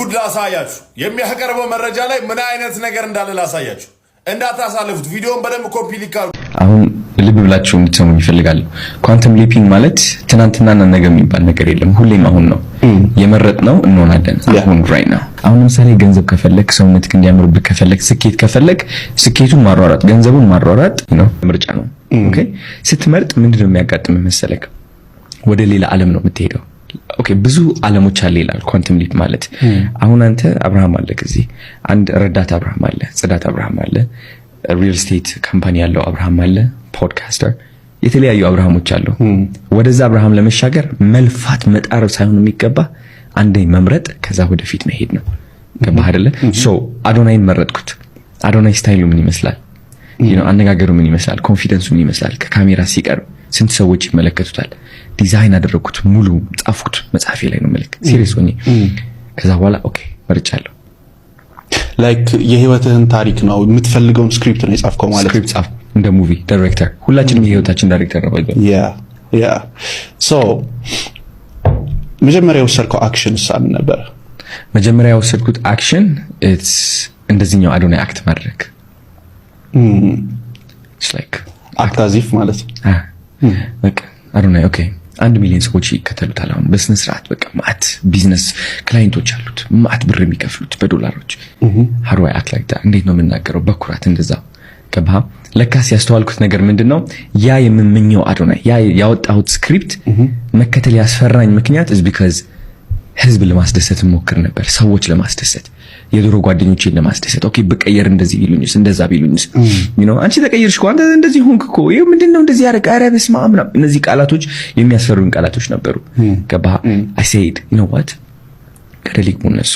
ጉድ ላሳያችሁ። የሚያቀርበው መረጃ ላይ ምን አይነት ነገር እንዳለ ላሳያችሁ። እንዳታሳልፉት። ቪዲዮን በደንብ copy link አድርጉ። አሁን ልብ ብላችሁ እንድትሰሙኝ እፈልጋለሁ። Quantum leaping ማለት ትናንትናና ነገ የሚባል ነገር የለም። ሁሌም አሁን ነው። የመረጥነው እንሆናለን። አሁን right now። አሁን ለምሳሌ ገንዘብ ከፈለግ፣ ሰውነትህ እንዲያምርብህ ከፈለግ፣ ስኬት ከፈለግ፣ ስኬቱን ማሯሯጥ፣ ገንዘቡን ማሯሯጥ ነው፣ ምርጫ ነው። Okay፣ ስትመርጥ ምንድነው የሚያጋጥምህ መሰለክ? ወደ ሌላ ዓለም ነው የምትሄደው። Okay፣ ብዙ ዓለሞች አለ ይላል quantum leap ማለት። አሁን አንተ አብርሃም አለ፣ እዚህ አንድ ረዳት አብርሃም አለ፣ ጽዳት አብርሃም አለ፣ real estate company ያለው አብርሃም አለ፣ podcaster፣ የተለያዩ አብርሃሞች አሉ። ወደዛ አብርሃም ለመሻገር መልፋት መጣር ሳይሆን የሚገባ አንዴ መምረጥ ከዛ ወደፊት መሄድ ነው። ገባህ አይደለ? So አዶናይን መረጥኩት። አዶናይ style ኡ ምን ይመስላል? አነጋገሩ ምን ይመስላል? Confidence ኡ ምን ይመስላል? ከካሜራ ሲቀርብ ስንት ሰዎች ይመለከቱታል? ዲዛይን አደረግኩት፣ ሙሉ ጻፍኩት፣ መጽሐፌ ላይ ነው መልክ serious ሆኜ። ከዛ በኋላ okay መርጫለሁ። Like የህይወትህን ታሪክ ነው፣ የምትፈልገውን script ነው የጻፍከው ማለት ነው። Script ጻፍኩ እንደ movie director። ሁላችንም የህይወታችን ዳይሬክተር ነው። Yeah, so መጀመሪያ የወሰድከው action ምን ነበር? መጀመሪያ የወሰድኩት action እንደዚህኛው አዶናይ act ማድረግ። Like Act as if ማለት ነው። በቃ አዶናይ okay 1 ሚሊዮን ሰዎች ይከተሉታል። አሁን በስነ ስርዓት በቃ ማአት business client ኦች አሉት፣ ማአት ብር የሚከፍሉት በዶላሮች። How do I act like that? እንዴት ነው የምናገረው? በኩራት እንደዛ፣ ገባህ? ለካስ ያስተዋልኩት ነገር ምንድን ነው? ያ የምመኘው አዶናይ፣ ያ ያወጣሁት script መከተል ያስፈራኝ ምክንያት is because ህዝብ ለማስደሰት እሞክር ነበር፣ ሰዎች ለማስደሰት፣ የድሮ ጓደኞቼን ለማስደሰት። Okay ብቀየር እንደዚህ ቢሉኝስ፣ እንደዛ ቢሉኝስ፣ አንቺ ተቀየርሽ እኮ፣ አንተ እንደዚህ ሆንክ እኮ፣ ይሄ ምንድነው እንደዚህ ያደረገ፣ ኧረ በስመ አብ ምናምን። እነዚህ ቃላቶች የሚያስፈሩኝ ቃላቶች ነበሩ። ገባህ? I said, "You know what? ገደል ይግቡ እነሱ፣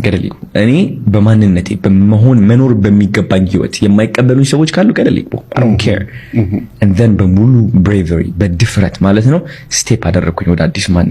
ገደል ይግቡ። እኔ በማንነቴ በመሆን መኖር በሚገባኝ ህይወት የማይቀበሉኝ ሰዎች ካሉ ገደል ይግቡ። I don't care." And then በሙሉ bravery፣ በድፍረት ማለት ነው step አደረግኩኝ ወደ አዲስ ማንነት።